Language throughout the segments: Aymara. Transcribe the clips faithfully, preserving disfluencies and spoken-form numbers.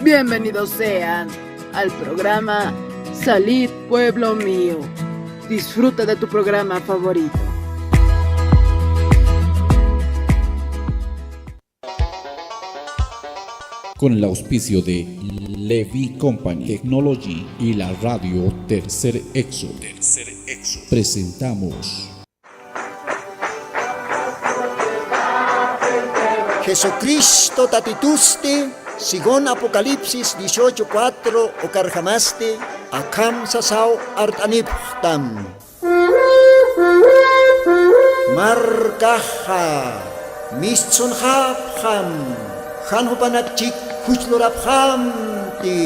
Bienvenidos sean al programa Salid, pueblo mío. Disfruta de tu programa favorito. Con el auspicio de Levi Company Technology y la radio Tercer Éxodo, presentamos Jesucristo tatitusti, según Apocalipsis dieciocho cuatro, ukarjamasti akham sasaw art'anipxtam. Markaxa mistsunxapxam, jan jupanak chik juchlurapxamti.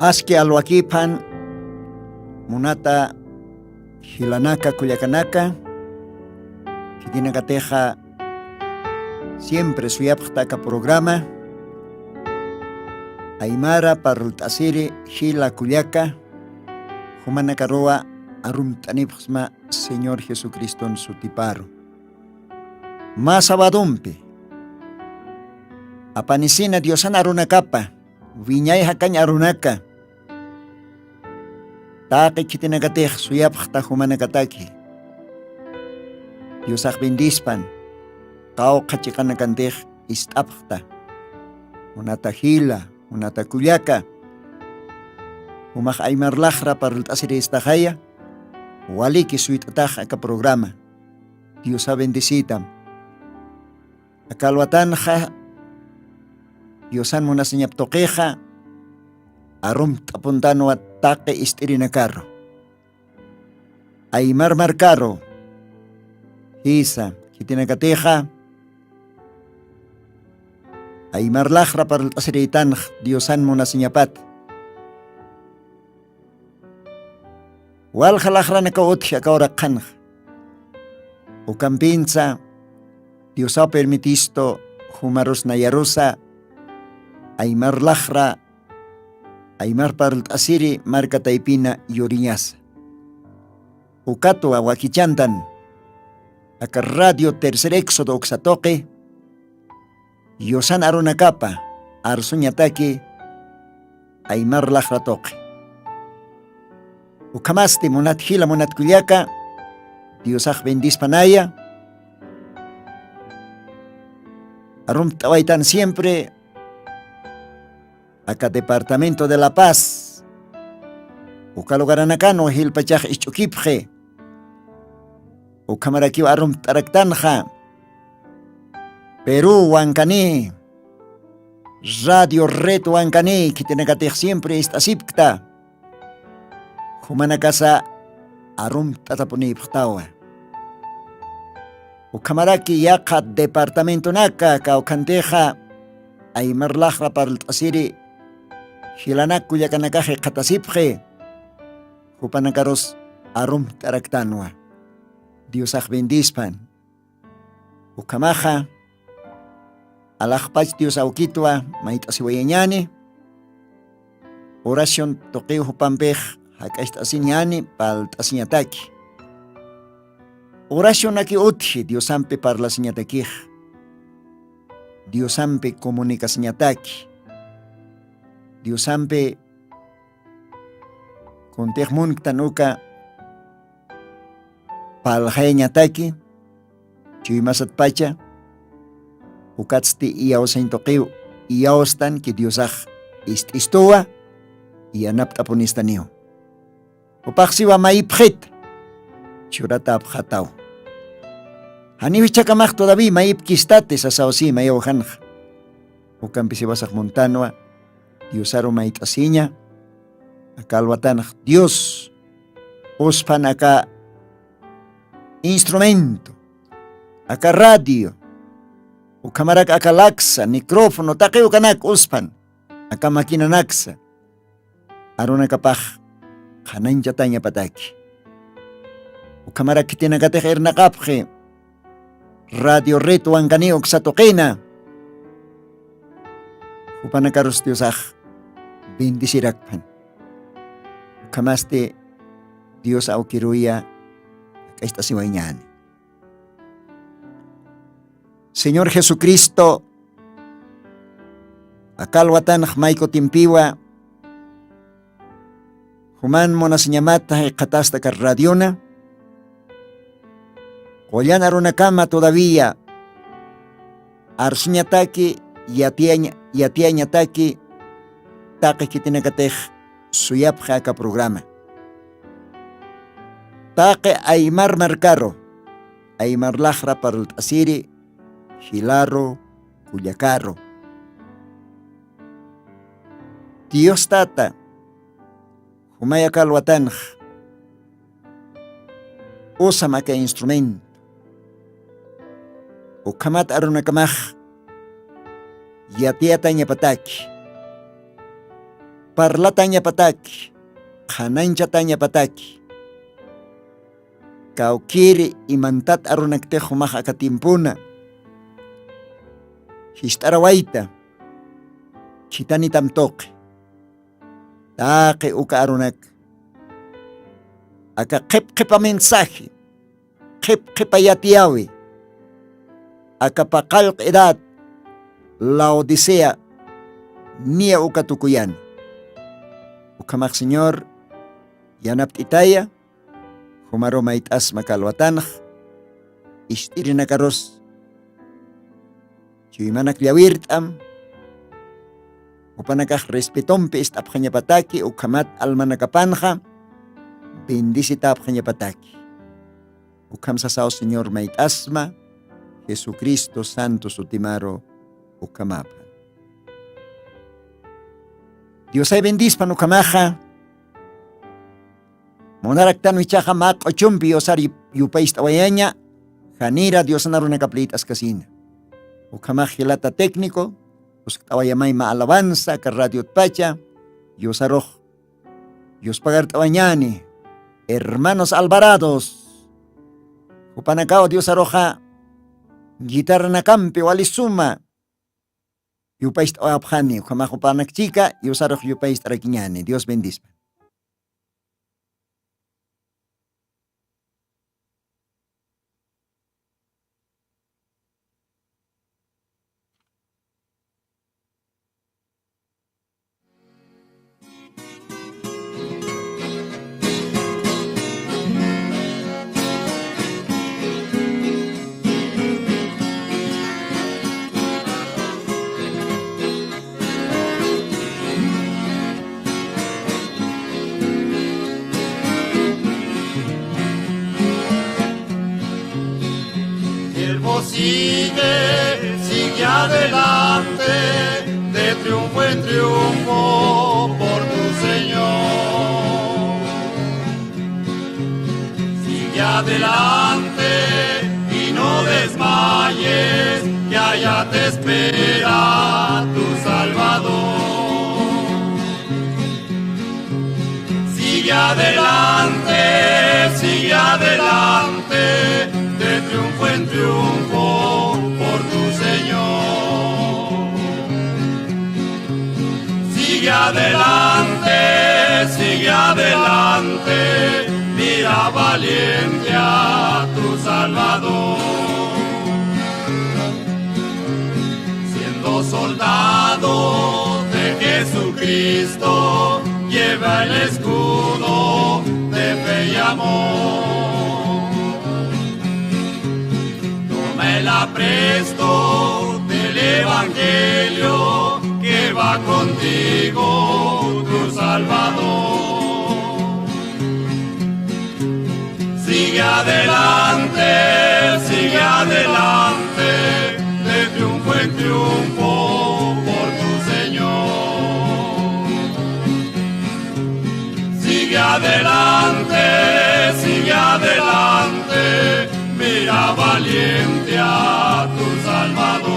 Aski alwakiphan munata jilanaka kullakanaka, khitinakatixa siempre suyapxta aka programa Aymara parlt'asiri jila kullaka, jumanakaruwa arumt'anipxsma Señor Jesucriston sutiparu. Mä sabadumpi apanisina Diosan arunakapa, wiñay jakañ arunaka, taqi khitinakatix suyapxta jumanakataki. Diosax bendispan, qawqha chiqanakantix ist'apxta. Munata jila, munata kullaka, jumax aymar laxra parlt'asiristaxaya, waliki suyt'atax aka programa. Diosa bendisitam. Aka alwatanxa Diosan munasiñap tuqixa arumt'apuntanwa taqi ist'irinakaru. Aymar markaru, jisa, khitinakatixa aymar laxra parlt'asirïtanx Diosan munasiñapat. Walja laxranakaw utji aka uraqhanxa. Ukampinsa Diosaw permitistu jumarus nayarusa aymar laxra, aymar parlt'asiri marka taypina yuriñasa. Ukatwa wakichantan aka Radio Tercer Éxodo uksa tuqi, Diosan arunakapa arsuñataki aymar laxra tuqi. Ukhamasti munat jila, munat kullaka, Diosax bendispanaya. Arumt'awaytan siempre aka departamento de La Paz, uka lugaranakanwa jilpachax isch'ukipxi. Ukhamarakiw arumt'araktanxa Perú wankani, Radio Red wankani, khitinakatix siempre ist'asipkta. Jumanakasa arumt'atapunïpxtawa. Ukhamaraki yaqha departamentonaka kawkhantixa aymar laxra parlt'asiri jilanak kullakanakax jikxatasipxi, jupanakarus arumt'araktanwa. Diosax bendispan. Ukhamaxa alaxpach Dios awkitwa mayt'asiwayañäni. Oración tuqiw jupampix jak'acht'asiñäni, parlt'asiñataki. Oracionaki utji Diosampi parlasiñatakix, Diosampi comunicasiñataki, Diosampi kuntix munktan uka parlxayañataki, chuymasatpacha, ukatsti iyawsañ tuqiw iyawstan ki Diosax ist'istuwa, yanapt'apunistaniw. Jupax siwa mayipxit, churatäpxataw. Janiw jichhakamax todavía mayipkistati sasaw si mayawjanxa. Ukampi siwasax muntanwa, Diosaru mayt'asiña, aka alwatanx Dios uspan aka instrumento, aka radio, ukhamarak aka laksa, micrófono, taqi ukanak uspan, aka maquinanaksa arunakapax qhanañchatañapataki. Ukhamara khitinakatix irnaqapxi radio Red Wankani uksa tuqina, jupanakarus Diosax bendecirakpan. Ukhamasti Dios awkiruya jak'acht'asiwañäni. Señor Jesucristo, aka alwatanx may kutimpiwa juman munasiñamata jikxatasta aka radiona, qullan arunakama todavía arsuñataki, yatiyaña-, yatiyañataki taqi khitinakatix suyapxi aka programa. Taqi aymar markaru, aymar laxra parlt'asiri, jilaru, kullakaru. Dios Tata, jumay aka alwatanx usam aka instrumento, ukhamat arunakamax yatiyatañapataki, parlatañapataki, qhanañchatañapataki. Kawkiri imantat arunaktix jumax aka tiempona jist'arawayta khithanitam tuqi. Taqi uka arunak aka qhip qhipa mensaje, qhip qhipa yatiyawi, aka paqallq edad Laodicea niya uka tukuyani. Ukhamax Señor yanapt'itaya, jumaru mayt'asma aka alwatanx ist'irinakarus chuymanak llawirt'am, jupanakax respetompi ist'apxañapataki, ukhamat almanakapanxa bendecitapxañapataki. Ukham sasaw Señor mayt'asma Jesucristo santo sutimaru, ukhamapan. Diosay bendispan ukhamaxa. Munaraktan wichaxa mä q'uchumpi yusar yup-, yupayist'awayaña, janira Diosana runakap liyt'askasina. Ukhamax jilata técnico, uskt'awayamay mä alabanza aka radiotpacha, yusarux yuspagart'awañani, hermanos Alvarados, jupanakaw Diosaruxa guitarranakampi wali suma yupayist'awapxani, ukhamax jupanakchika yusarux yupayist'arakiñani. Dios bendispa. Siervo, sigue, sigue adelante, de triunfo en triunfo por tu Señor. Sigue adelante y no desmayes, que allá te espera tu Salvador. Sigue adelante, sigue adelante, de triunfo en triunfo por tu Señor. Sigue adelante, sigue adelante, mira valiente a tu Salvador. Siendo soldado de Jesucristo, lleva el escudo de fe y amor. Toma el apresto del evangelio que va contigo, tu Salvador. Sigue adelante, sigue adelante, de triunfo en triunfo por tu Señor. Sigue adelante, sigue adelante, mira valiente a tu Salvador.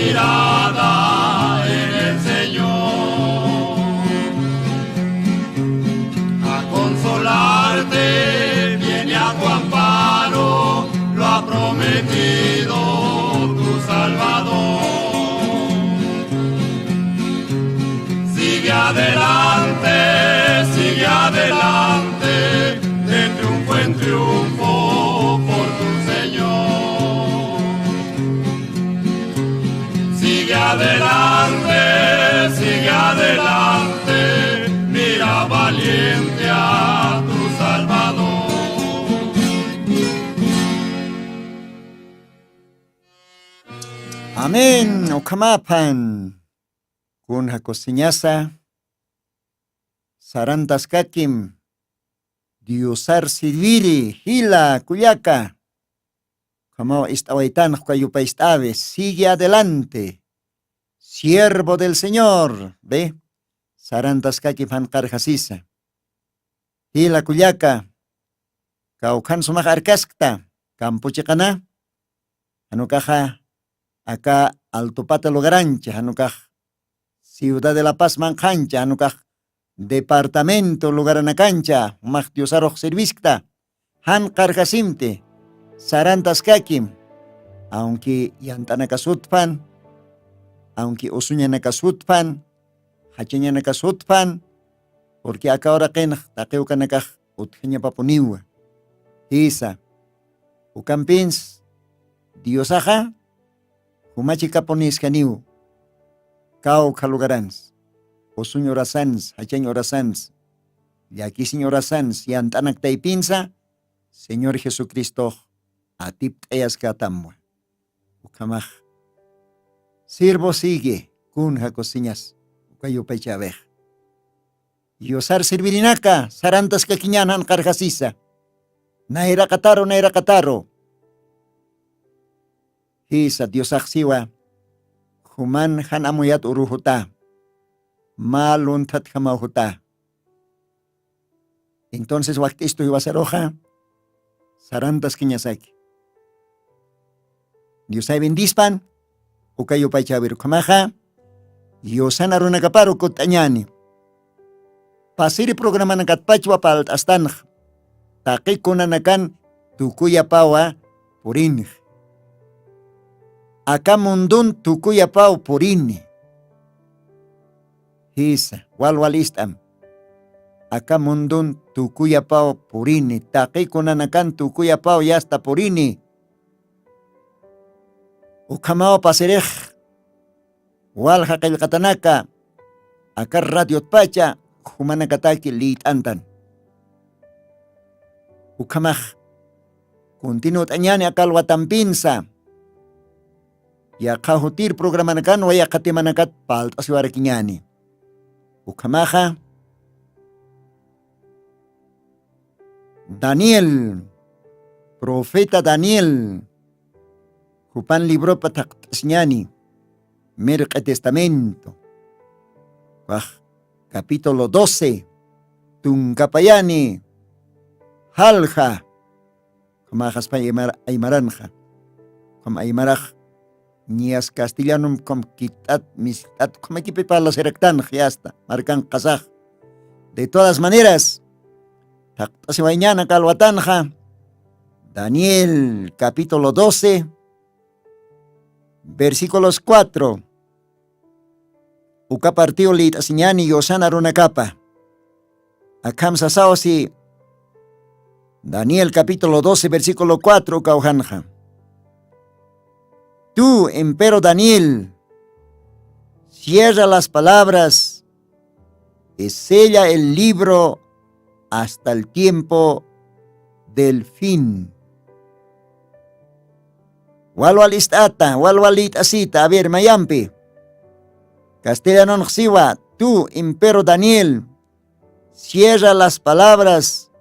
Mirada en el Señor. A consolarte viene a tu amparo, lo ha prometido tu Salvador. Sigue adelante, sigue adelante, de triunfo en triunfo por tu Señor. Sigue adelante, sigue adelante, mira valiente a tu Salvador. Amén. Ukhamapan. Kunja kusiñasa sarantaskakim Diosar sirviri jila kullaka. Ukhamaw ist'awaytanx uka yupayt'awi, sigue adelante, siervo del Señor. Ve, sarantaskakim jan qarjasisa. Jila kullaka, kawkhan sumax arkaskta, kampuchiqana, janukaxa aka altupata lugarancha, janukax ciudad de la paz manqhancha, janukax departamento lugaranakancha jumax diosarux serviskta. Jan qarjasimti, sarantaskakim, aunki yant'anakasutpan, aunki usuñanakasutpan, jachañanakasutpan, purki aka uraqinx taqiwkanakax utjañapapuniwa. Jisa, ukampins diosaxa jumachikapuniskaniw. Kawkha lugarans, usuñ urasans, jachañ urasans, llakisiñ urasans yant'anaktaypinsa, señor jesucristox atipt'ayaskätamwa. Ukhamax sirvo sigue, kunja kusiñas uka yupaychäwix. Yusar servirinaka sarantaskakiñan jan qarjasisa, nayraqataru nayraqataru. Jisa diosaxsiwa, juman jan amuyat uruxuta, mä lunthatjamaxuta. Entonces wakt'istu jiwasaruxa sarantaskiñasaki. Diosay bendispan. Uka yupaychäwir ukhamaxa yusan arunakaparu kutt'añäni. Pasiri programanakatpachwa palt'astanxa, taqi kunanakan tukuyapawa purinxa. Aka mundun tukuyapaw purini. Jisa, walwal ist'am. Aka mundun tukuyapaw purini, taqi kunanakan tukuyapaw yasta purini. Ukhamaw pasirix walja qillqatanaka aka radiotpacha jumanakataki liyt'antan. Ukhamax kuntinut'añäni aka alwatampinsa, yaqha jutir programanakanwa yaqha temanakat palt'asiwarakiñäni. Ukhamaxa daniel, profeta daniel, jupan libropa thaqt'asiñäni mirq'i testamento, wax capítulo doce, tunkapayani jalja. Ukhamaxaspa aymaranxa, ukham aymarax ñiyas castellanum ukham kit'at mist'at ukhamakipi parlasiraktanxa yasta markan qasax. De todas maneras, thaqt'asiwayñana kalwatanxa daniel capítulo doce, versículos cuatro. Uka partiw lït'asiñani yusana runakapa. Akham sasaw si daniel capítulo doce versículo cuatro uka ujanxa. Tú empero daniel, cierra las palabras y sella el libro hasta el tiempo del fin. Walwal ist'ata walwal lït'asita aver mayampi. Castellanonxsiwa, tú empero daniel, cierra las palabras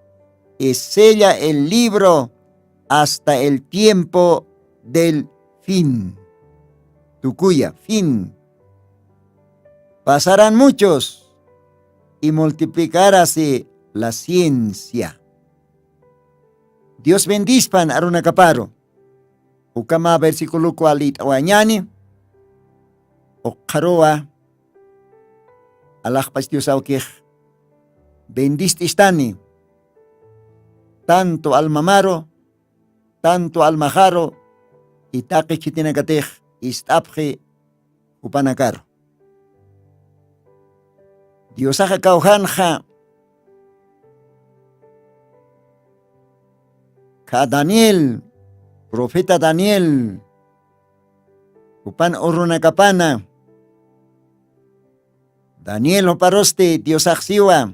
y sella el libro hasta el tiempo del fin. Tukuya fin. Pasarán muchos y multiplicarasi la ciencia. Dios bendispan arunakaparu. Ukama versículo cual it'awañani. Uqharuwa alaxpach diosawkix bendist'istani, tanto almamaru, tanto almaxaru, itaqi khitinakatix ist'apxi jupanakaru. Diosaxa kawjanxa kha daniel, profeta daniel, jupan urunakapana. Daniel juparusti diosaxsiwa.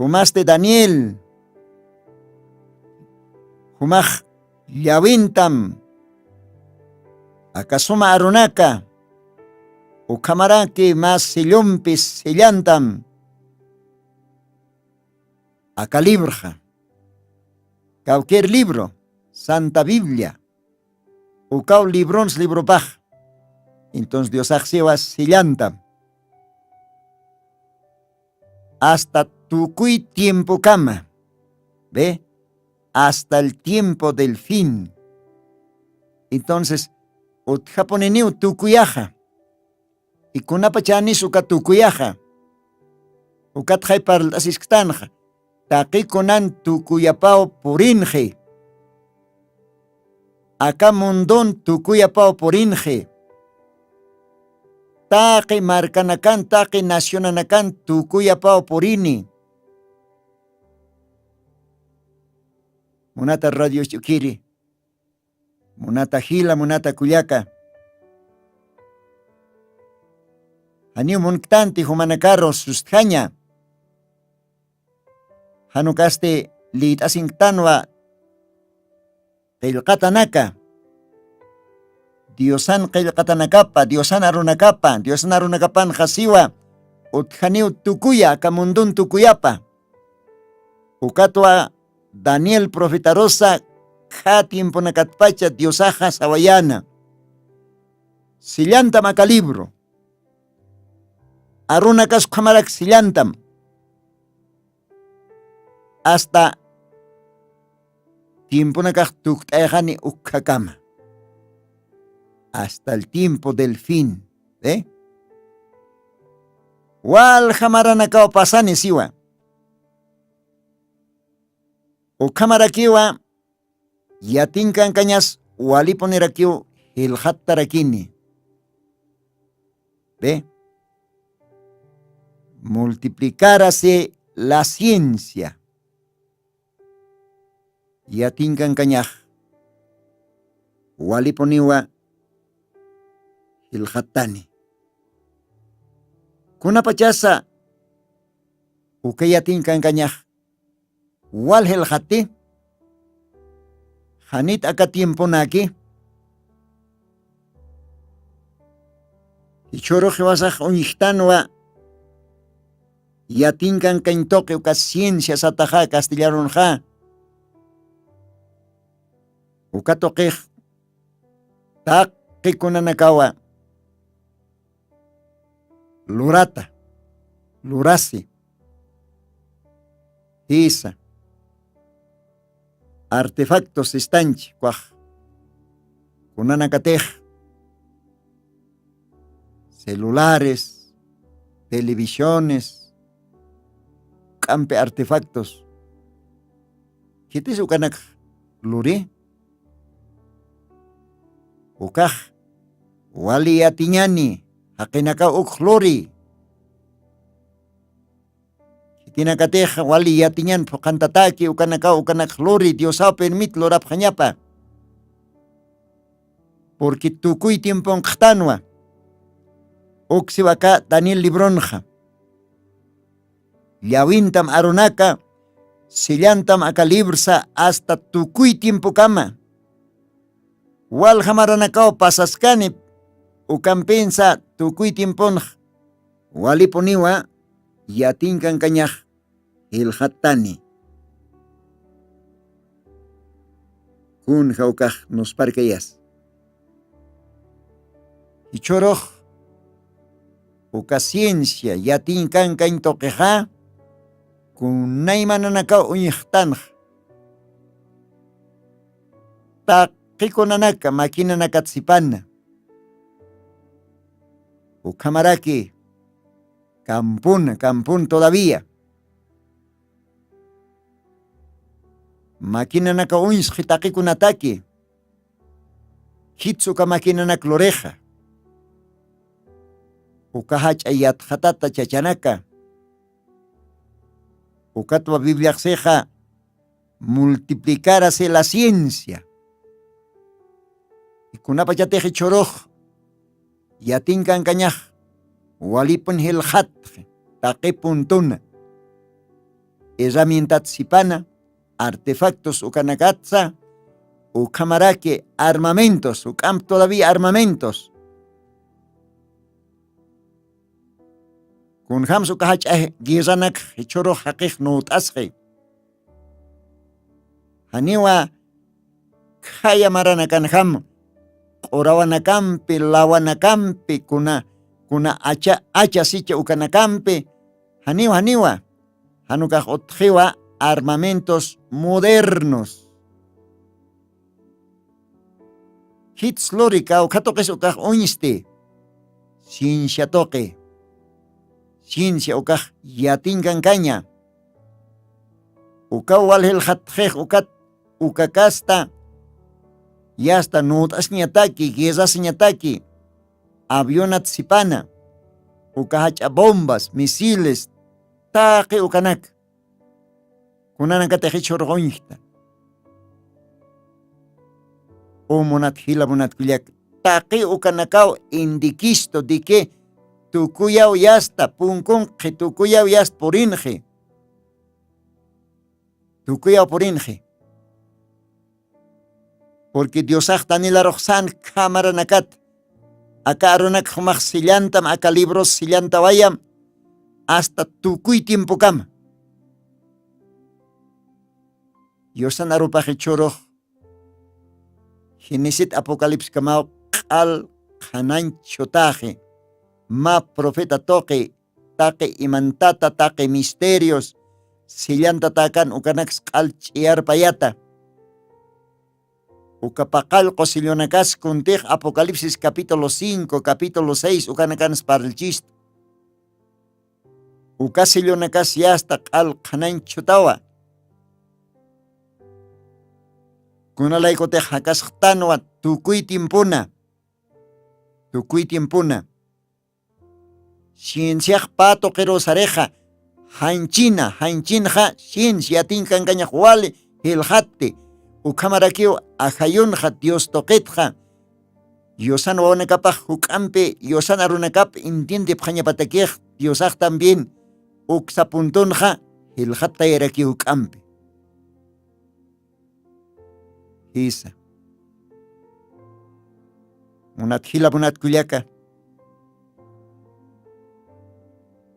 Jumasti daniel, jumax llawintam. Akasuma arunaka ukhamaraki mas sellumpis sellantam. Aka librxa, kawkir libro, santa biblia, ukaw librons libropax. Entonces diosaxsiwa sellantam. Asta tukuy tiempokama, ve, asta el tiempo del fin. Entonces utjapuniniw tukuyaxa. Ikunapa chanis uka tukuyaxa? Ukatxay parlt'asisktanxa, taqi kunan tukuyapaw purinxi. Aka mundun tukuyapaw purinxi. Taqi markanakan taqi nacionanakan tukuyapaw purini. Munata radios ch'ukiri, munata jila munata kullaka, janiw munktanti jumanakaru sustjaña. Janukasti lït'asinktanwa qillqatanaka, diosan qillqatanakapa diosan arunakapa diosan arunakapanxa siwa, utjaniw tukuya aka mundun tukuyapa. Ukatwa daniel profetarusa kha tiemponakatpacha diosaxa sawayana. Sillantam aka libro, arunakas ukhamarak sillantam. Asta tiemponakax tukt'ayxani ukkhakama, asta el tiempo del fin. Walja maranakaw pasani siwa. Ukhamarakiwa yatinkankañas walipunirakiw jilxattarakini. Ve, multiplicarasi la ciencia. Yatinkankañax walipuniwa jilxattani. Kunapachasa uka yatinkankañax wal jilxatti? Janit aka tiemponaki? Jichhurux jiwasax uñjtanwa yatinkankañ tuqi uka ciencia sataxa castellanunxa? Uka tuqix taqi kunanakawa lurata, lurasi, jisa, artefactos sistanchi kwax kunanakatix celulares, televisiones, k'ampi artefactos. Khitis ukanakx luri? Ukax wali yatiñani jaqinakaw ukx luri. Khitinakatix wali yatiñan phuqhantataki ukanakaw ukanakx luri diosaw permit lurapxañapa. Purqui tukuy tiemponqxtanwa. Uksiw aka daniel libronxa llawintam arunaka, sillantam aka librsa asta tukuy tiempokama. Walja maranakaw pasaskani ukampinsa tukuy tiemponx walipuniwa yatinkankañax jilxattani. Kun jawkax nusparkayas? Jichhurux uka ciencia yatinkankañ tuqixa kunaymananakaw uñjtanxa. Taqikunanaka maquinanakat sipana, Ukhamaraki kampuna kampun todavía maquinanaka uñsqi taqikunataki. Khitsuka maquinanak lurixa uka jach'a yatxatata chachanaka. Ukatwa bibliaxsixa multiplicarasi la ciencia. Ikunapachatixi chhurux yatinkankañax walipun jilxatxi taqi puntuna. Herramientat sipana artefactos ukanakatsa ukhamaraki armamentos uk'amp todavía armamentos. Kunjams uka jach'a guerranakx jichhurux jaqix nuwt'asxi. Janiwa khaya maranakanjam q'urawanakampi lawanakampi kuna kuna acha acha sicha ukanakampi. Janiwa janiwa janukax utxiwa armamentos modernos. Jits lurika ukhatuqis ukax uñsti ciencia tuqi. Ciencia ukax yatinkankaña ukaw waljilxatxix ukat ukakasta yasta nut'asiñataki guerrasiñataki avionat sipana uka jach'a bombas misiles taqi ukanak kunanakatixich jurquñjta. Umunat jila munatkullak taqi ukanakaw indikistu diki tukuyaw yasta punkunqi tukuyaw yasta purinxi. Tukuyaw purinxi. Purqui diosax danielaruxsan khamaranakat aka arunak jumax sillantam aka libros sillantawayam asta tukuy tiempokama. Yusan arupaxi chhurux genesit apocalipskamaw q'al qhanañchhutaxi mä profeta tuqi taqi imantata taqi misterios sillantatakan ukanaks q'al ch'iyarpayata. Uka paqallqu sillonakas kuntix apocalipsis capítulo cinco capítulo seis ukanakansparlchistu. Uka sillonakas yasta q'al qhanañchhutawa. Kunalaykutix jakasxtanwa tukuy tiempuna tukuy tiempuna. Cienciax pä tuqirusarixa janchina janchinxa ciencia yatinkankañax wali jilxatti ukhamarakiw ajayunxa dios tuqitxa. Yusan wawanakapax juk'ampi yusan arunakap entiendipxañapatakix diosax también uksa puntunxa jilxattayarakiw juk'ampi. Jisa. Munat jila munat kullaka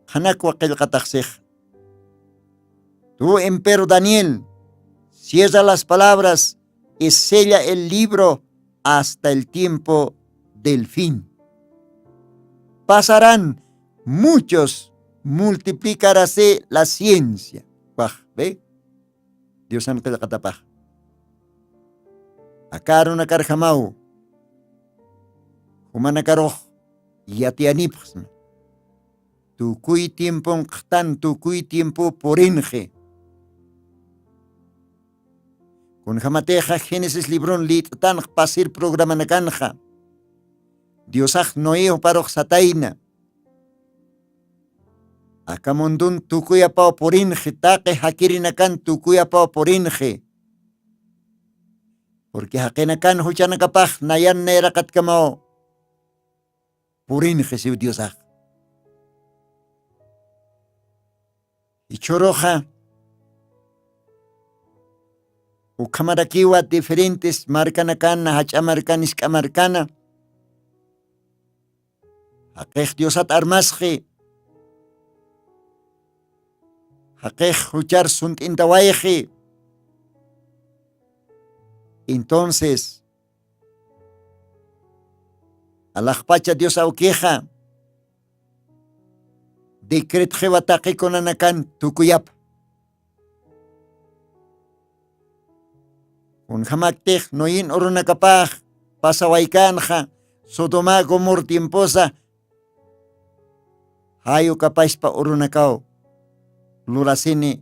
qhanakwa qillqataxsix. Tu empero daniel, cierra las palabras y sella el libro hasta el tiempo del fin. Pasarán muchos multiplicarase la ciencia. Waj ve diosan qillqatapax aka arunakarjamaw jumanakarux yatiyanipxsna. Tukuy tiempon qhtan tukuy tiempo purinxi. Kunjamatixa génesis libron lit'tanx pasir programanakanxa diosax noé juparux satayna. Aka mundun tukuyapaw purinxi taqi jakirinakan tukuyapaw purinxi. Purqui jaqinakan juchanakapax nayan nayraqatkamaw purinxi siw diosax. Ichhuruxa ukhamarakiwa diferentes markanakana jach'a markana isk'a markana jaqix diosat armasxi. Jaqix juchar sunt'intawayxi. Entonces alaxpacha dios awkixa decretxiwa taqikunanakan tukuyapa. Kunjamaktix noyin urunakapax pasawaykanxa sodoma gomor tiemposa Pay ukapashpa urunakaw lurasini,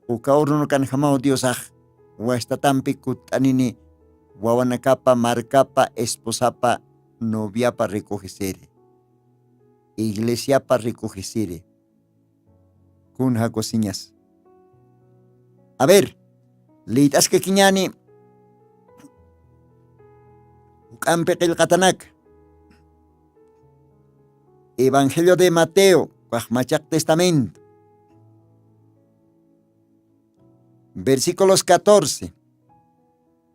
uka urunakanjamaw Diosax wastatampi kutt'anini wawanakapa, markapa, esposapa, noviapa rikujisiri, iglesiapa rikujisiri. Kun jakusiñas. A ver, liyt'askakiñani juk'ampi qillqatanak. Evangelio de Mateo, wajmachaq testamento, versículos catorce.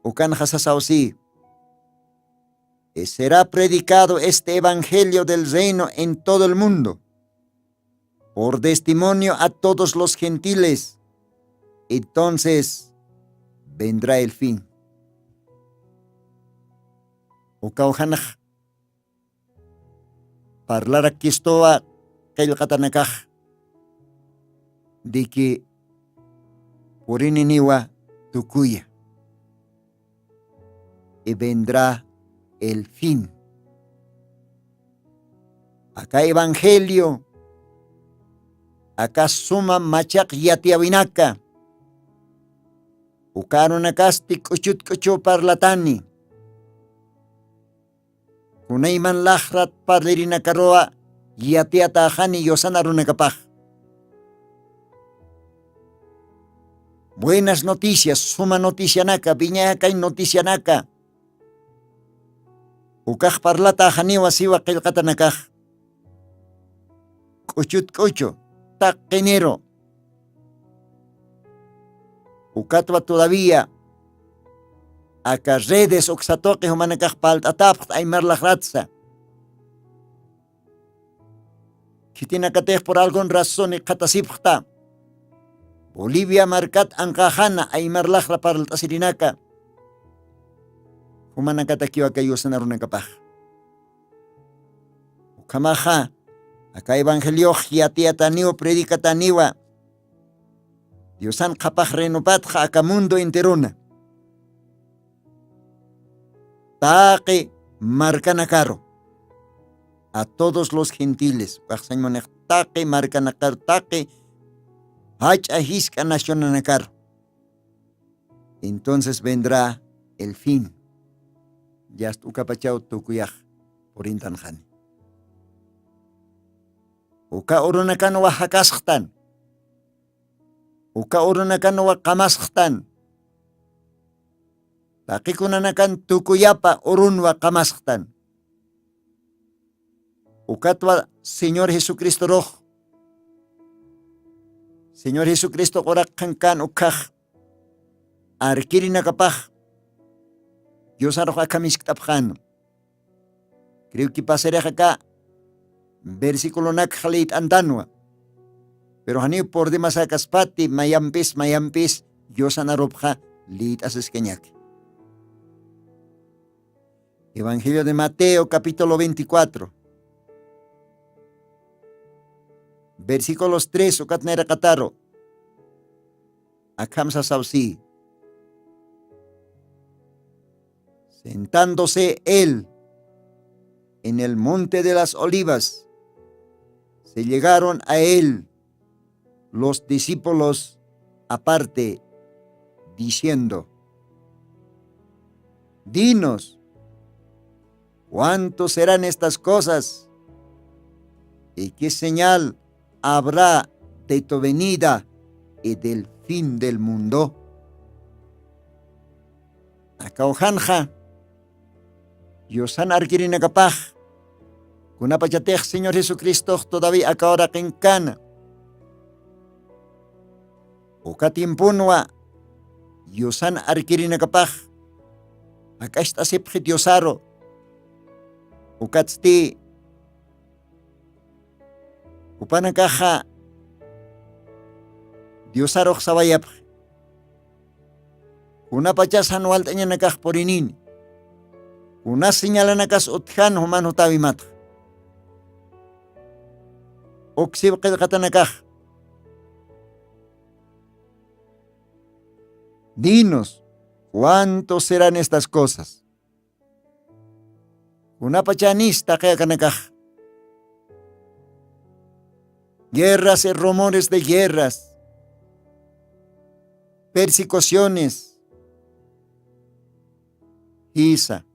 Ukan jasasawsi: "Será predicado este evangelio del reino en todo el mundo por testimonio a todos los gentiles, entonces vendrá el fin". Ukawjanx parlarak Cristowa qillqatanakax, de que purininiwa tukuya, y vendrá el fin. Aka evangelio, aka suma machaq yatiyawinaka, uka arunakasti k'uchut k'uchu parlatani. Kunayman laxrat parlirinakaruwa yatiyatäxani yusan arunakapax. Buenas noticias, suma noticianaka, viñayakay noticianaka. Ukax parlatäxaniwa siwa qillqatanakax. K'uchut k'uchu, taqiniru. Ukatwa todavía aka redes uksa tuqi jumanakax palt'atäpxt aymar laxratsa. Khitinakatix por algún razón iqhatasipxta Bolivia markat anqaxana aymar laxra parlt'asirinaka. Jumanakatakiwa kay yusan arunakapax. Ukhamaxa, aka evangeliox yatiyataniwa, predicataniwa, Diosan qhapax reinopatxa aka mundo enterona. Taqi markanakaru, a todos los gentiles, waxsañ munix, taqi markanakaru, taqi jach'a jisk'a nacionanakaru. Entonces vendrá el fin. Yast ukapachaw tukuyax purintanxani. Uka urunakanwa jakasxtan. Uka urunakanwa qamasxtan. Taqikunanakan tukuyapa urunwa qamasxtan. Ukatwa Señor Jesucristorux, Señor Jesucristo q'uraqxan kan ukhax arkirinakapax Diosarux akham iskt'apxan. Creo que pasarix aka versiculonakxa liyt'antanwa. Pero janiw por demasakaspati mayampis mayampis Diosan arupxa liyt'asiskañaki. Evangelio de Mateo, capítulo veinticuatro, versículos tres ukat nayraqataru. Akham sasawsi: "Sentándose él en el monte de las olivas, se llegaron a él los discípulos aparte, diciendo: Dinos, ¿cuánto serán estas cosas? ¿Y qué señal habrá de tu venida y del fin del mundo?" Akawjanxa Diosan arkirinakapax, kunapachatix Señor Jesucristox todavía aka uraqinkana. Uka tiemponwa Diosan arkirinakapax jak'acht'asipxi Diosaru. Ukatsti jupanakaxa Diosarux sawayapxi. Kunapachas jan walt'añanakax purinini. Kuna señalanakas utjan juman jutawimatxa. Uksiw qillqatanakax. Dinos, ¿cuánto serán estas cosas? Kunapachanisti taqi akanakax. guerras y rumores de guerras, persecuciones. Jisa,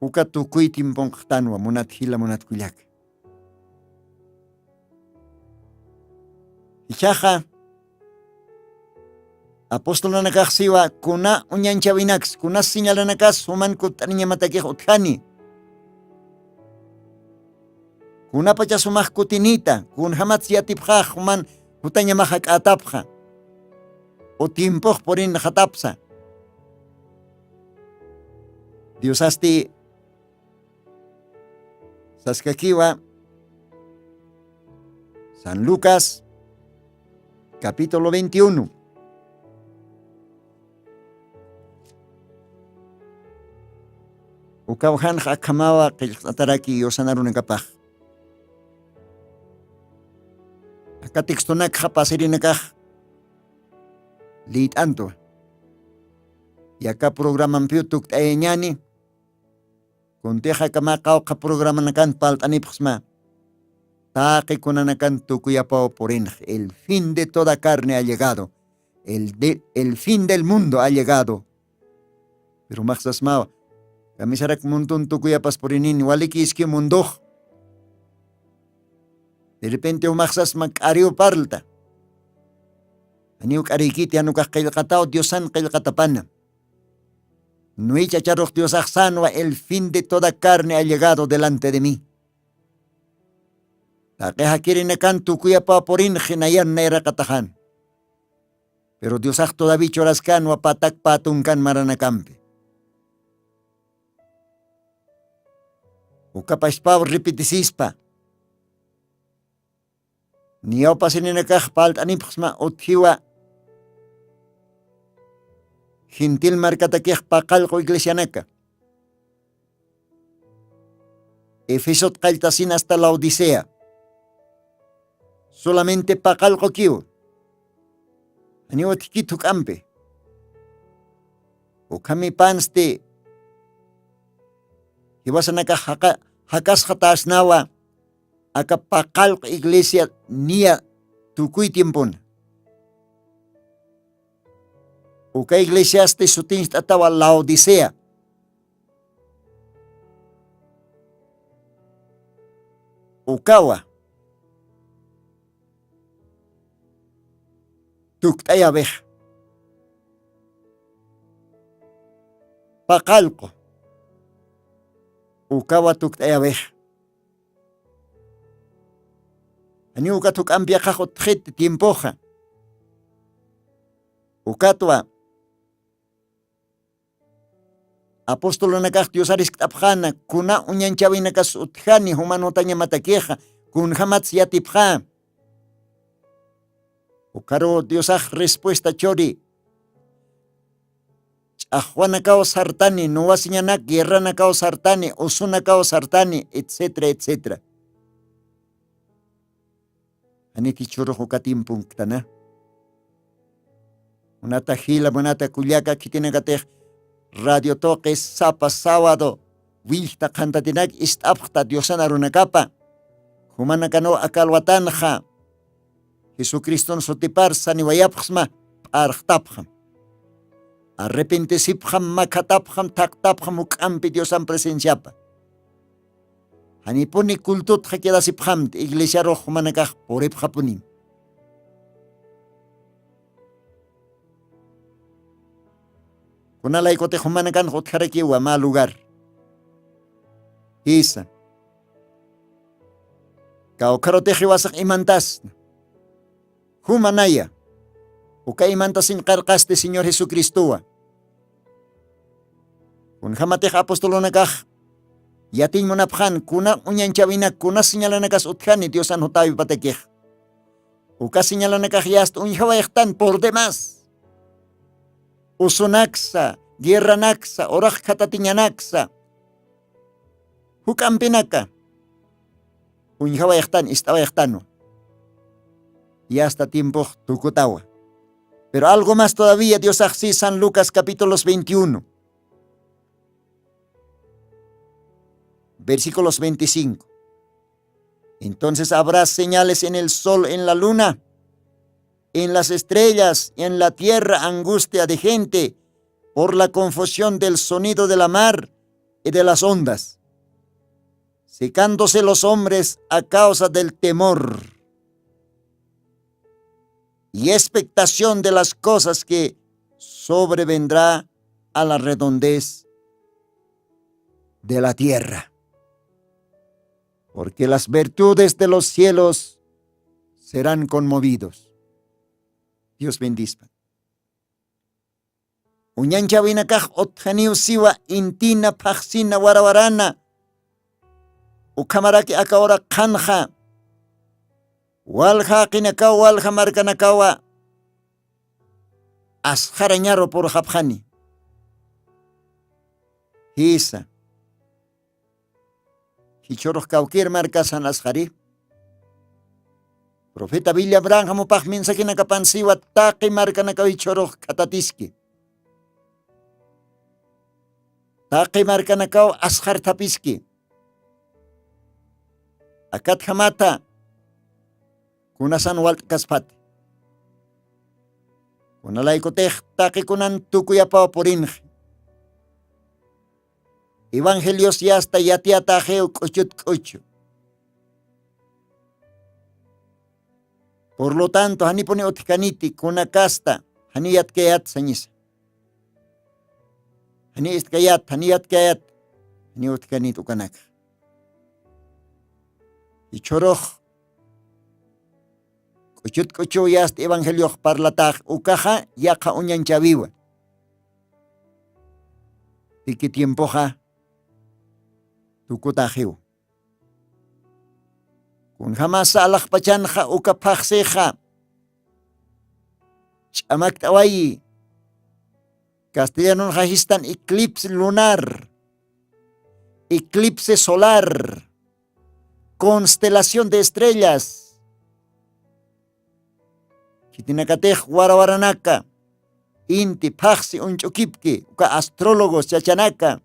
uka tukuy tiemponqtanwa munat jila munat kullaka. Jichhaxa apostolunakaxsiwa kuna uñanchawinaks kuna señalanakas juman kutt'aniñamatakix utjani. Kunapachas jumax kutinita kunjamatsi yatipxax juman jutañamax jak'ätapxa. U tiempox purinxatapsa. Diosasti saskakiwa san lucas capítulo veintiuno. Ukaw janx akhamawa qillqt'ataraki yusanarunakapax. Aka textonakxa pasirinakax liyt'antwa. Yaka programampiw tukt'ayañani. Kuntixa kama qawqha programanakan palt'anipxsma. Taqi kunanakan tukuyapaw purinx el fin de toda carne ha llegado. El, de, el fin del mundo ha llegado. Pero maxsasmawa kamisarak muntun tukuyapas purinin waliki iski mundox. De repente umaxsasma k'ariw parlta. Aniw k'ariykiti anukax qillqataw diosan qillqatapana. Nuy chacharux diosaxsanwa el fin de toda carne ha llegado delante de mí. Taqi jakirinakan tukuyapaw purinxi nayan nayraqataxan. Pero diosax todavi churaskanwa patak patunkan maranakampi. Ukapashpaw ripitisispa. Niyawpasininakax palt'anipxsma utjiwa gentil markatakix paqallq'u iglesianaka efesot qalltasin asta laodicea. Solamente paqallq'ukiw janiw utjkit juk'ampi. Ukhamipansti jiwasanakax jakasxatäsnawa aka paqallq'u iglesia niya tukuy tiempona. Uka iglesiasti sutincht'atawa laodicea. Ukawa tukt'ayawix paqallq'u. Ukawa tukt'ayawix. Janiw ukat juk'ampi yaqhax utjxit tiempoxa. Ukatwa apostolunakax diosar iskt'apxäna kuna uñanchäwinakas utjani juman jutañamatakixa kunjämatsi yatipxä. Ukaruw diosax respuesta churi. Ch'axwanakaw sartani nuwasiñanak guerranakaw sartani usunakaw sartani etcetera etcetera. Janiti churux uka tiemponktana. Munata jila munata kullaka khitinakatix radio toqi sapa sawado willta qhantatinak ist'apxta diosan arunakapa. Jumanakanuw akalwatanxa jesucriston sutipar saniwayapxsma p'arxtapxam. Arrepentisipxam makhatapxam thaqtapxam juk'ampi diosan presenciapa. Janipuni cultutxa quedasipxamti iglesiarux jumanakax puripxapunim. Kunalaykutix jumanakanxa utjarakiwa mä lugar. Jisa. Kawkharutix jiwasax imantasna jumanaya. Uka imantasiñ qarqasti señor jesucristowa. Kunjämatix apostolunakax yatiñ munapxän kuna uñanchäwinak kuna señalanakas utjani diosan jutäwipatakix. Uka señalanakax yasta uñjawayxtan por demás. Usunaksa guerranaksa urax khatatiñanaksa juk'ampinaka uñjawayxtan ist'awayxtanwa. Yasta tiempox tukutawa. Pero algo más todavía diosax si san lucas capítulos veintiuno versículos veinticinco. Entonces habrá señales en el sol, en la luna, en las estrellas, en la tierra, angustia de gente por la confusión del sonido de la mar y de las ondas, secándose los hombres a causa del temor y expectación de las cosas que sobrevendrá a la redondez de la tierra, porque las virtudes de los cielos serán conmovidos. Dios bendispa. Uñanchawinakax utjaniw siwa intina, phaxsina, warawarana. Ukhamaraki aka ura qhanxa, walja jaqinakaw, walja markanakawa asxarañaru purxapxani. Jisa. Jichhurux kawkir markasan asxari. Profeta William Branham upax mensajinakapan siwa taqi markanakaw jichhurux k'atatiski. Taqi markanakaw asxarthapiski. Akatjamatha kunasan walt'kaspati. Kunalaykutix taqikunan tukuyapaw purinxi. Evangelios yasta yatiyataxiw k'uchut k'uchu. Por lo tanto janipuni utjkaniti kunakasta jani yatkayat sañisa. Jani istkayat, jani yatkayat, jani utjkanit ukanakxa. Jichhurux k'uchut k'uchuw yasta evangeliox parlatax ukaxa yaqha uñanchawiwa. Tiki tiempoxa tukutaxiw. Kunjamasa alaxpachanxa uka phaxsixa ch'amakt'awayi. Castellanunxa jistan eclipse lunar, eclipse solar, constelación de estrellas. Khitinakatix warawaranaka inti phaxsi uñch'ukipki uka astrólogos chachanaka,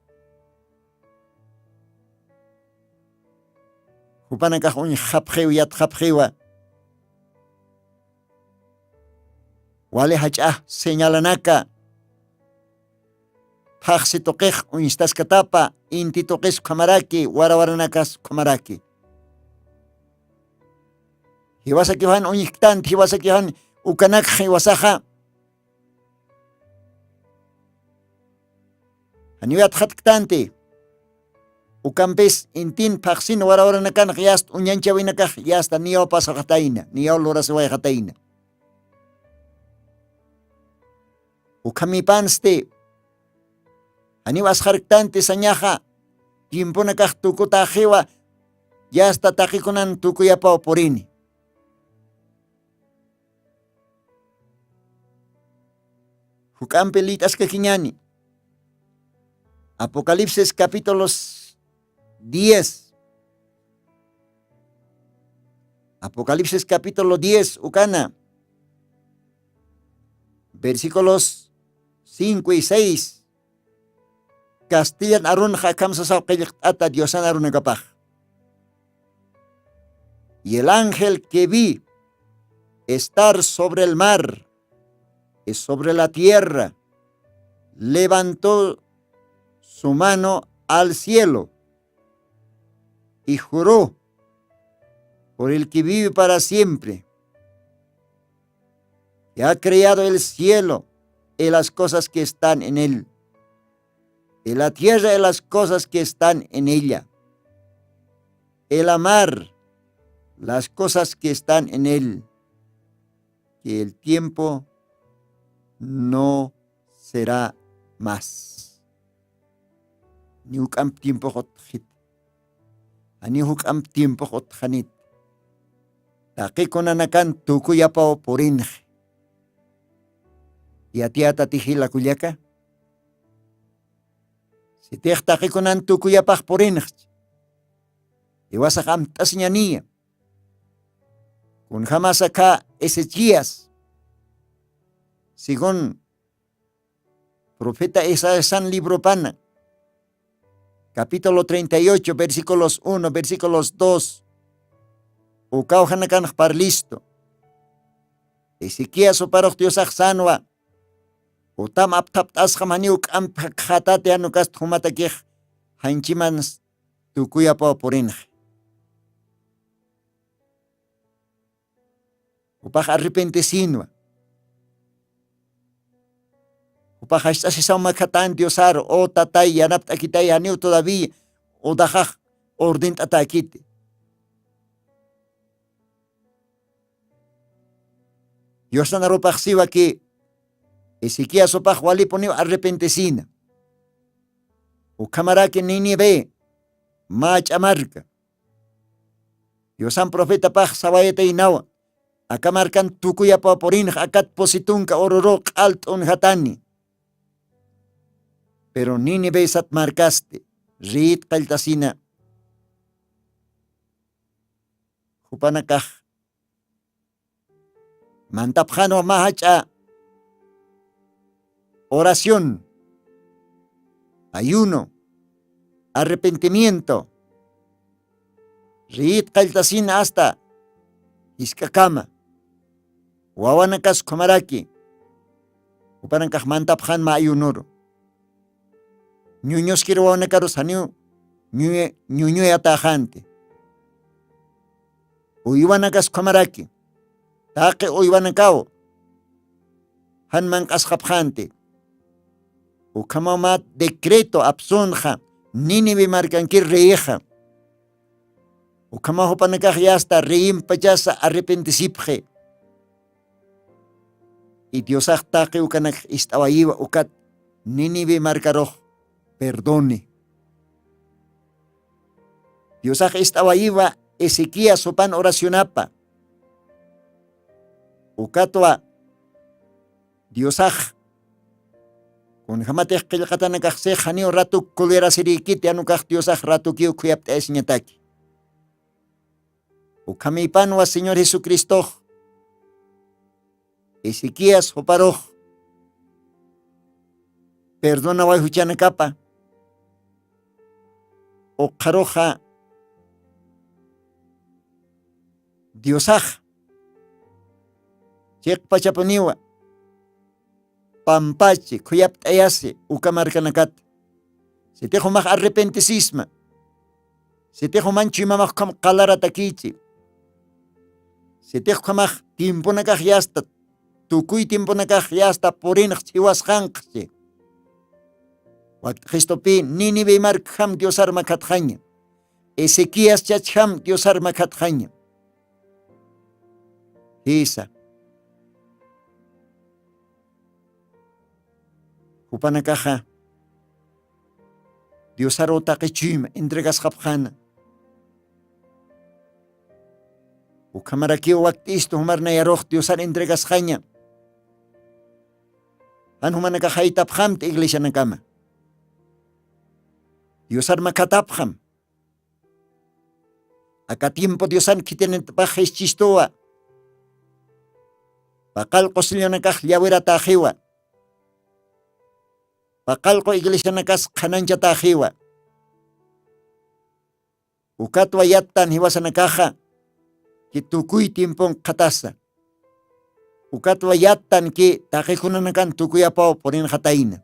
jupanakax uñjapxiw yatxapxiwa. Wali jach'a señalanaka phaxsi tuqix uñstaskatapa, inti tuqis ukhamaraki, warawaranakas ukhamaraki. Jiwasakiw jan uñjktanti, jiwasakiw jan ukanakxa jiwasaxa. Janiw yatxatktanti. Ukampis intin phaxsin warawaranakanx yasta uñanchawinakax yasta niyaw pasaxatayna, niyaw lurasiwayxatayna. Ukhamipansti janiw asxarktanti sañaxa tiemponakax tukutaxiwa, yasta taqikunan tukuyapaw purini. Juk'ampi liyt'askakiñani. Apocalipsis capítulos diez. Apocalipsis capítulo diez ukana, versículos cinco y seis. Castellan arunxa akham sasaw qillqt'ata diosan arunakapax. Y el ángel que vi estar sobre el mar y sobre la tierra levantó su mano al cielo y juró por el que vive para siempre, que ha creado el cielo y las cosas que están en él, y la tierra y las cosas que están en ella, y la mar, las cosas que están en él, que el tiempo no será más. Ni juk'amp tiempox utxit. Ani juk'amp tiempox utxanit. Taqi kunanakan tukuyapaw purinxi. Yatiyatati jila kullaka. Sitix taqi kunan tukuyapax purinxchi. Iwasax amt'asiñaniya. Kunjamasa kha Ezequías, según profeta Isaías san libropana, capítulo treinta y ocho, versículos uno, versículos dos. Ukaw janakanx parlistu. Ezequías uparux diosax sanwa. Utam apthapt'asxam janiw k'amp jakxatati jan ukast jumatakix janchiman tukuyapaw purinxi. Jupax arrepentisinwa. Jupax jast'asisaw makhatäni diosaru, o tatay yanapt'akitay janiw todavía udaxax ordent'atäkiti. Diosanarupax siwa ki ezequías jupax walipuniw arrepentisina. Ukhamaraki nínive mä ch'amarka. Diosan profetapax sawayataynawa. Aka markan tukuyapaw purinx akat pusi tunka ururu q'al t'unjatani. Pero nínive sat markasti riyit qalltasina. Jupanakax mantapxanwa mä jach'a oración, ayuno, arrepentimiento, riyit qalltasina asta jisk'akama. Wawanakas ukhamaraki jupanakax mantapxan mä ayunuru. Ñuñuskir wawanakarus janiw ñuñuyatäxanti. Uywanakas ukhamaraki taqi uywanakaw jan manq'asxapxanti. Ukhamaw mä decreto apsunxa nínive markankir reyixa. Ukhamaw jupanakax yasta reyimpachasa arrepentisipxi. Y diosax taqi ukanakx ist'awayiwa ukat nínive markarux perdone. Diosax ist'awayiwa ezequías jupan oracionapa. Ukatwa diosax kunjamatix qillqatanakaxsix janiw ratuk colerasirïkiti anukax diosax ratukiw khuyapt'ayasiñataki. Ukhamïpanwa señor jesucristox ezequías juparux perdonaway juchanakapa. Ukxaruxa diosax chiqpachapuniwa pampachi khuyapt'ayasi uka markanakata. Sitix umax arrepentisisma, sitix uman chuymamax ukham qalaratakichi, sitix ukhamax tiemponakax yasta tukuy tiemponakax yasta purinx ch'iwasxanqchi. Wakt'xistupi nínive markjam diosar makhatxaña. Ezequías chachjam diosar makhatxaña. Jisa. Jupanakaxa diosaru taqi chuyma entregasxapxana. Ukhamarakiw wakt'istu jumarnayarux diosar entregasxaña. Jan jumanakax jaytapxamti iglesianakama. Diosar makhatapxam. Aka tiempo diosan khitinitapax jischistuwa. Paqallqu sellonakax llawiratäxiwa. Paqallqu iglesianakas qhanañchatäxiwa. Ukatwa yattan jiwasanakaxa ki tukuy tiempon qhatasa. Ukatwa yattan ki taqikunanakan tukuyapaw purinxatayna.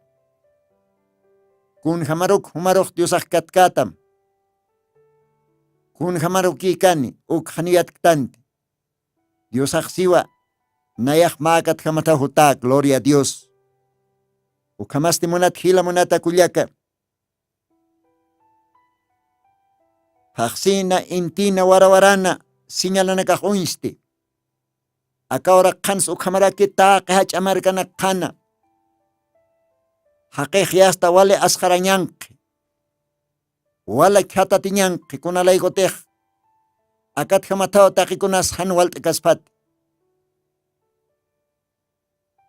Kunjamaruk jumarux diosax katkätam. Kunjamarukïkani ukxani yatktanti. Diosax siwa nayax mä akatjamathaw jutá gloria a dios. Ukhamasti munat jila munata kullaka. Phaqsina intina warawarana siñalanakax uñsti. Aka uraq qhansa ukhamaraki taqi jach'a markanak qhana jaqix yasta wali asqharañanqhi. Wala khatatiñanqhi kunalaykutix akatjamathaw taqikunas jan walt'kaspati.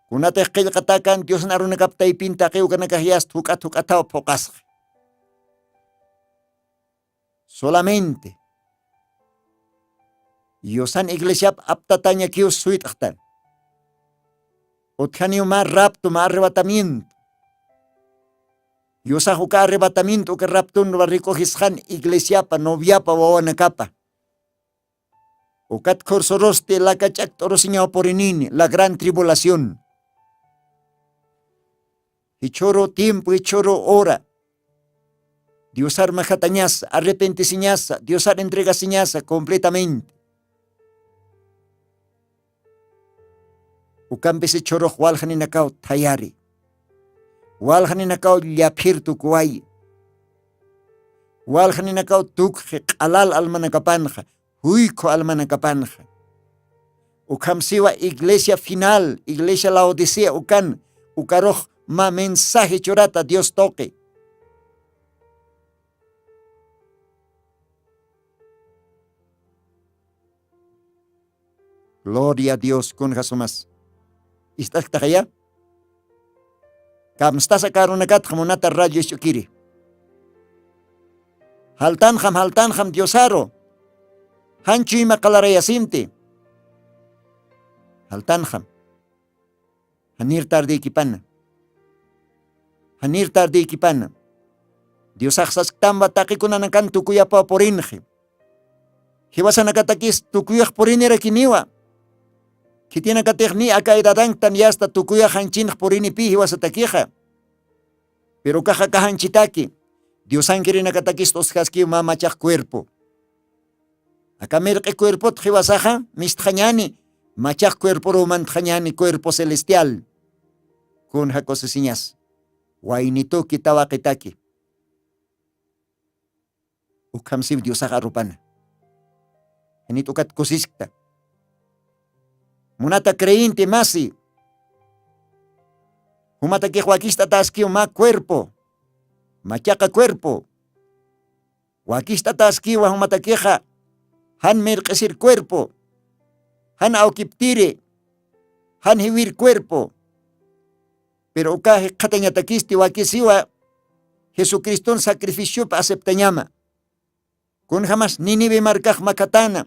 Kunatix qillqatakan diosna arunakap taypin taqi ukanakax yasta juk'at juk'athaw phuqasxi. Solamente diosan iglesiap aptatañakiw suyt'xtan. Utjaniw mä rapto mä arrebatamiento. Diosax uka arrebatamiento uka raptonwa rikujisxan iglesiapa noviapa wawanakapa. Ukat khursurusti laka ch'akt'urusiñaw purinini la gran tribulación. Jichhuru tiempo jichhuru hora diosar makhatañasa arrepentisiñasa diosar entregasiñasa completamente. Ukampis jichhurux walja ninakaw thayari walja ninakaw llaphir tukuwayi. Walja ninakaw tukxi q'alal almanakapanxa juykhu almanakapanxa. Ukhamsiwa iglesia final iglesia laodicea ukan ukarux mä mensaje churata dios tuqi. Gloria a dios kun jasumas. Ist'asktaxaya? Kamstasa karunakatxa munata radio isch'ukiri. Jaltanxam jaltanxam diosaru. Janchu ima qalarayasimti? Jaltanxam. Janir tardïkipana. Janir tardïkipana. Diosax sasktamwa taqikunanakan tukuyapaw purinxi. Jiwasanakatakis tukuyax purinirakiniwa. Khitinakatix ni aka edadanktan yasta tukuyax janchinx purinipï jiwasatakixa. Piru kaxa kaxanchitaki diosankirinakatakis t'usjaskiw mä machaq cuerpo. Aka mirq'i cuerpot jiwasaxa mistxañani machaq cuerporuw mantxañani cuerpo celestial. Kun jakusisiñas waynituki tawaqitaki. Ukhamsiw diosax arupana. Janit ukat kusiskta. Munata creyente masi jumatakix wakist'ataskiw mä cuerpo machaqa cuerpo. Wakist'ataskiwa jumatakixa jan mirq'isir cuerpo jan awkiptiri jan jiwir cuerpo. Pero uka jikxatañatakisti wakisiwa jesucriston sacrificiopa aceptañama. Kunjamas ninive markax makhatana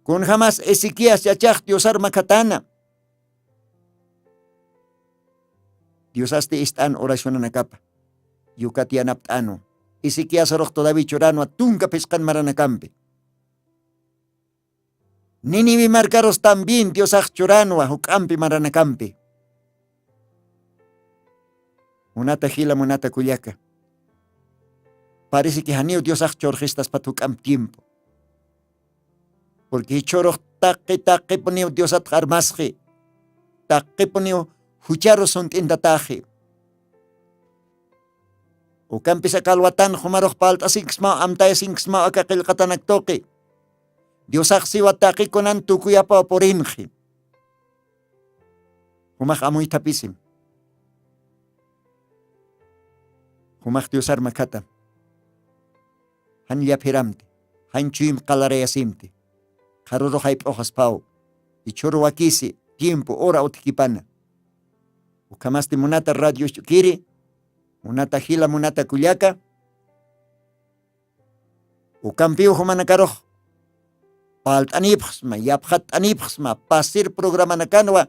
kunjamas ezequías yachax diosar makhatana. Diosasti ist'an oracionanakapa yukat yanapt'anwa. Ezequiasarux todavi churanwa tunka phisqan maranakampi. Ninive markarus también diosax churanwa juk'ampi maranakampi. Munata jila munata kullaka. Parece que janiw diosax churxistaspat juk'amp tiempo. Purqui jichhurux taqi taqipuniw diosatx armasxi taqipuniw jucharu sunt'intataxi. Ukampis aka alwatan jumarux palt'asinksmaw amtayasinksmaw aka qillqatanak tuqi. Diosax siwa taqikunan tukuyapaw purinxi. Jumax amuythapisim. Jumax diosar makhatam. Jan llaphiramti jan chuyim qalarayasimti. Qharurux jayp'uxaspaw jichhuru wakisi tiempo hora utjkipana. Ukhamasti munata radio isch'ukiri munata jila munata kullaka. Ukampiw jumanakarux palt'anipxsma yapxatt'anipxsma pasir programanakanwa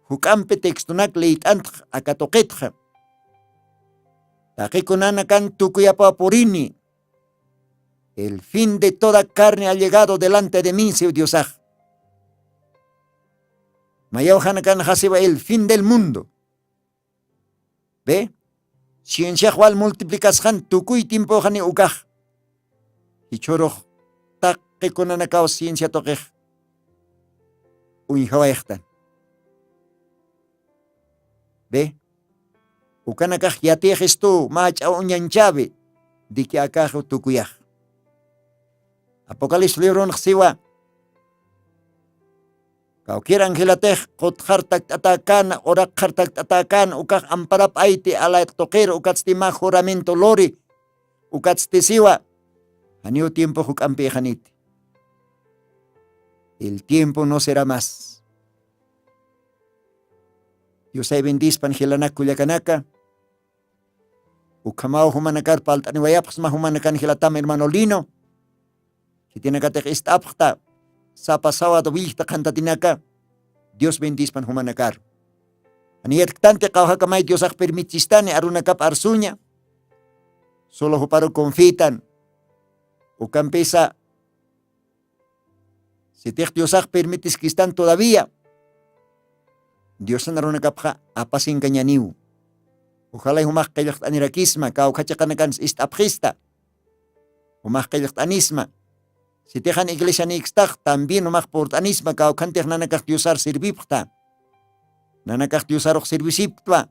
juk'ampi textonak liyt'antx aka tuqitxa. Taqikunanakan tukuyapaw purini. El fin de toda carne ha llegado delante de mí siw diosax. Mayawjanakan jasiwa el fin del mundo. Be cienciax wal multiplicasxan tukuy tiempoxani ukax. Jichhurux taqikunanakaw ciencia tuqix uñjawayxtan. Be ukanakax yatix istuw mä ch'aw uñanchawi diki akaxu tukuyax. Apocalipsis libronx siwa kawkir angelatix qutxar takt'atäkana uraqxar takt'atäkana ukax amparap ayti alayt'tuqir ukatsti mä juramento luri. Ukatsti siwa janiw tiempo juk'ampixaniti. El tiempo no será más. Diosay bendispan jilanak kullakanaka. Ukhamaw jumanakar palt'aniwayapxsma jumanakan jilatam hermano lino. Khitinakatix ist'apxta sapa sawad willjta qhantatinaka. Dios bendispan jumanakar. Janiyatktanti qawjakamay diosax permitistani arunakap arsuña. Solo juparu confitan. Ukampisa Sitix diosax permitiskistan todavía, diosan arunakapxa apasinkañaniw. Ujalay jumax qillqt'anirakisma kawkha chiqanakansa ist'apxista. Jumax qillqt'anisma. Sitixan iglesianïkstax también jumax purt'anisma kawkhantix nanakax diosar servipxta. Nanakax diosarux servisipktwa.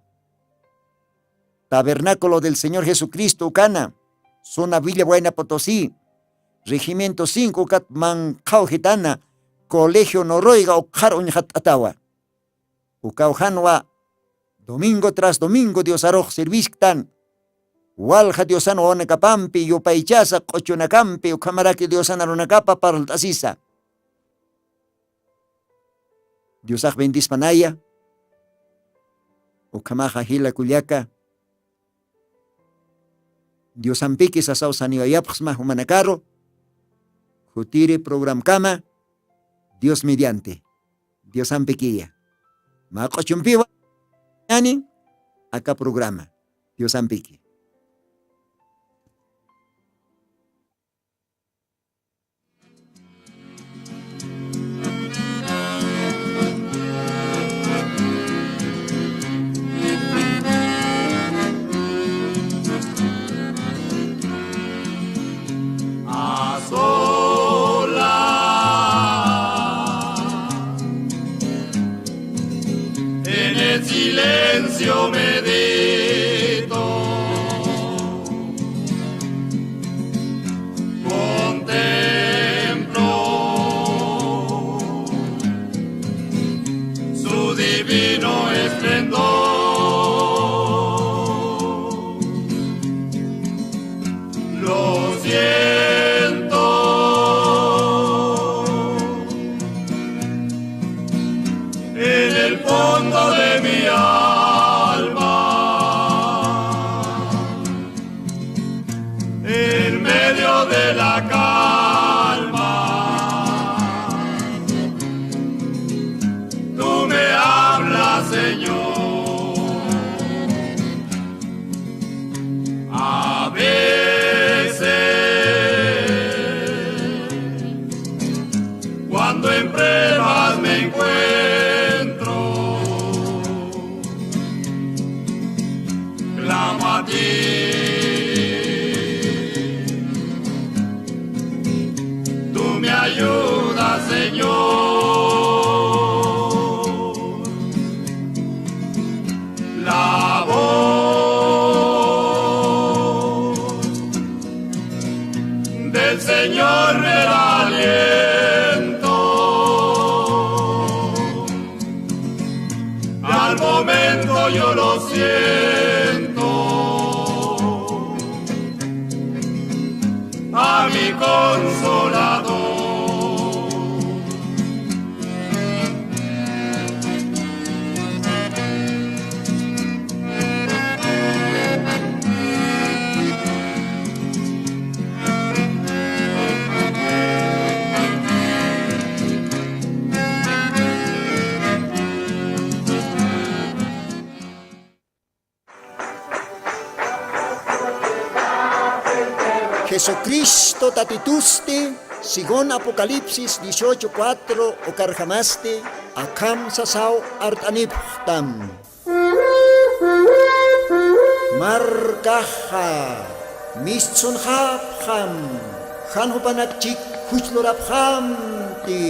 Tabernáculo del señor jesucristo ukana, zona villa buena potosí, regimiento cinco ukat manqhaw jitana, colegio noruega ukxar uñxatt'atawa. Ukaw janwa domingo tras domingo diosarux servisktan. Walja diosan wawanakapampi yupaychasa q'uchunakampi ukhamaraki diosan arunakapa parlt'asisa. Diosax bendispanaya. Ukhamaxa jila kullaka, diosampiki sasaw saniwayapxsma jumanakaru. Jutiri programkama, dios mediante, diosampikiya. Mä q'uchumpiwa ñani aka programa, diosampiki. A solas, en el silencio medito, contemplo su divino esplendor. Lo siento en el fondo de mi alma, en medio de la calma, tú me hablas, Señor. A veces, cuando en pruebas me encuentro, clamo a ti. Tú me ayudas, Señor. La voz del Señor me da aliento. Al momento yo lo siento a mi consolador. Jesucristo Tatitusti, según Apocalipsis dieciocho cuatro, ukarjamasti akham sasaw art'anipxtam. Markaxa mistsunxapxam, jan jupanakchik juchlurapxamti.